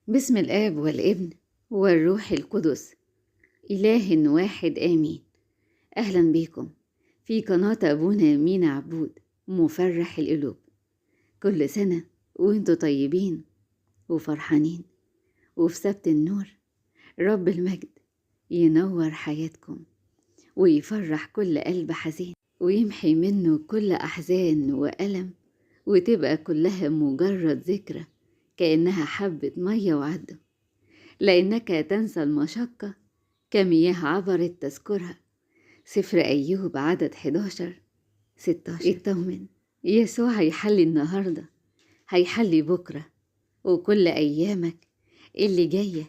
باسم الآب والابن والروح القدس إله واحد آمين. أهلا بكم في قناة أبونا مينا عبود مفرح القلوب. كل سنة وانتوا طيبين وفرحانين، وفي سبت النور رب المجد ينور حياتكم ويفرح كل قلب حزين ويمحي منه كل أحزان وألم، وتبقى كلها مجرد ذكرى كأنها حبة مية وعدوا، لأنك تنسى المشقة كمياه عبرت تذكرها. سفر أيوب عدد 11-16. اطمن، يسوع هيحلي النهاردة، هيحلي بكرة، وكل أيامك اللي جاية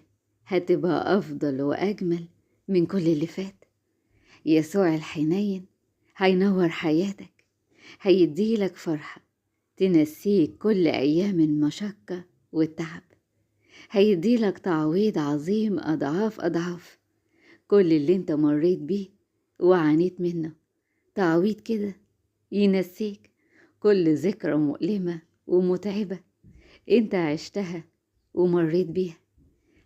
هتبقى أفضل وأجمل من كل اللي فات. يسوع الحنين هينور حياتك، هيديلك فرحة تنسيك كل أيام المشقة والتعب، هيديلك تعويض عظيم أضعاف أضعاف كل اللي انت مريت بيه وعانيت منه، تعويض كده ينسيك كل ذكرى مؤلمة ومتعبة انت عشتها ومريت بيها.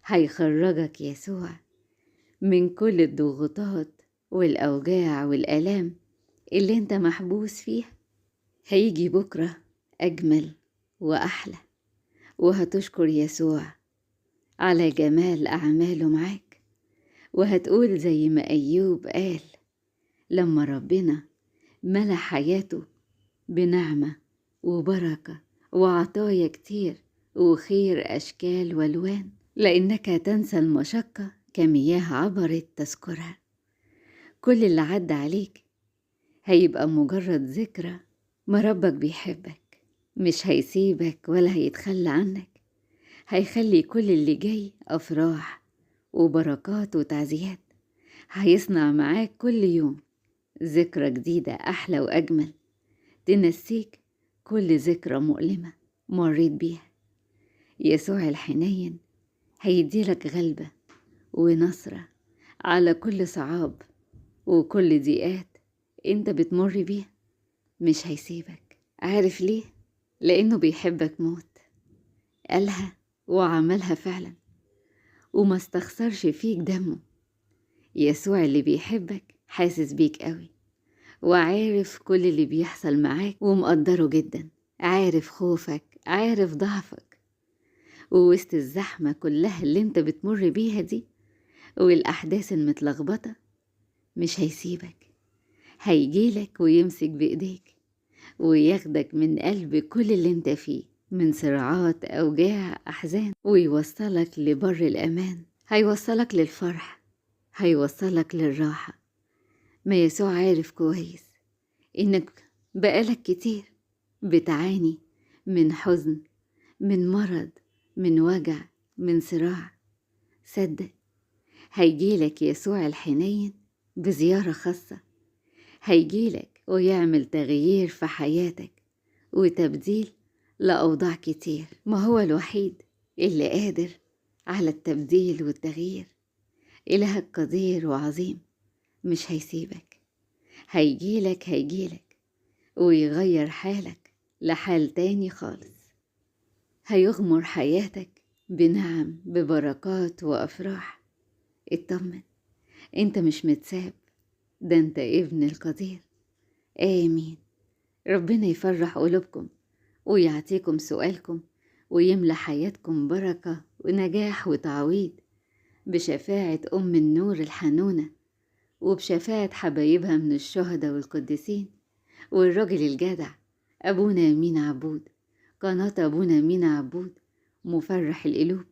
هيخرجك يسوع من كل الضغوطات والأوجاع والآلام اللي انت محبوس فيها. هيجي بكرة أجمل وأحلى، وهتشكر يسوع على جمال أعماله معاك، وهتقول زي ما أيوب قال لما ربنا ملأ حياته بنعمة وبركة وعطايا كتير وخير أشكال والوان، لأنك تنسى المشقة كمياه عبرت تذكرها. كل اللي عدى عليك هيبقى مجرد ذكرى، ما ربك بيحبك، مش هيسيبك ولا هيتخلى عنك، هيخلي كل اللي جاي أفراح وبركات وتعزيات، هيصنع معاك كل يوم ذكرى جديدة أحلى وأجمل تنسيك كل ذكرى مؤلمة مريت بيها. يسوع الحنين هيديلك غلبة ونصرة على كل صعاب وكل ضيقات انت بتمر بيها، مش هيسيبك. عارف ليه؟ لأنه بيحبك موت. قالها وعملها فعلا، وما استخسرش فيك دمه. يسوع اللي بيحبك حاسس بيك قوي، وعارف كل اللي بيحصل معاك ومقدره جدا، عارف خوفك، عارف ضعفك، ووسط الزحمة كلها اللي انت بتمر بيها دي والأحداث المتلخبطة مش هيسيبك، هيجيلك ويمسك بإيديك وياخدك من قلب كل اللي انت فيه من صراعات، أوجاع، أحزان، ويوصلك لبر الأمان، هيوصلك للفرح، هيوصلك للراحة. ما يسوع عارف كويس إنك بقالك كتير بتعاني من حزن، من مرض، من وجع، من صراع. صدق، هيجيلك يسوع الحنين بزيارة خاصة، هيجيلك ويعمل تغيير في حياتك وتبديل لأوضاع كتير. ما هو الوحيد اللي قادر على التبديل والتغيير. إلهك قدير وعظيم، مش هيسيبك، هيجيلك هيجيلك ويغير حالك لحال تاني خالص، هيغمر حياتك بنعم، ببركات وأفراح. اطمن، انت مش متساب، ده انت ابن القدير. آمين. ربنا يفرح قلوبكم ويعطيكم سؤالكم ويملى حياتكم بركة ونجاح وتعويض بشفاعة أم النور الحنونة، وبشفاعة حبايبها من الشهداء والقديسين، والراجل الجدع أبونا مينا عبود. قناة أبونا مينا عبود مفرح القلوب.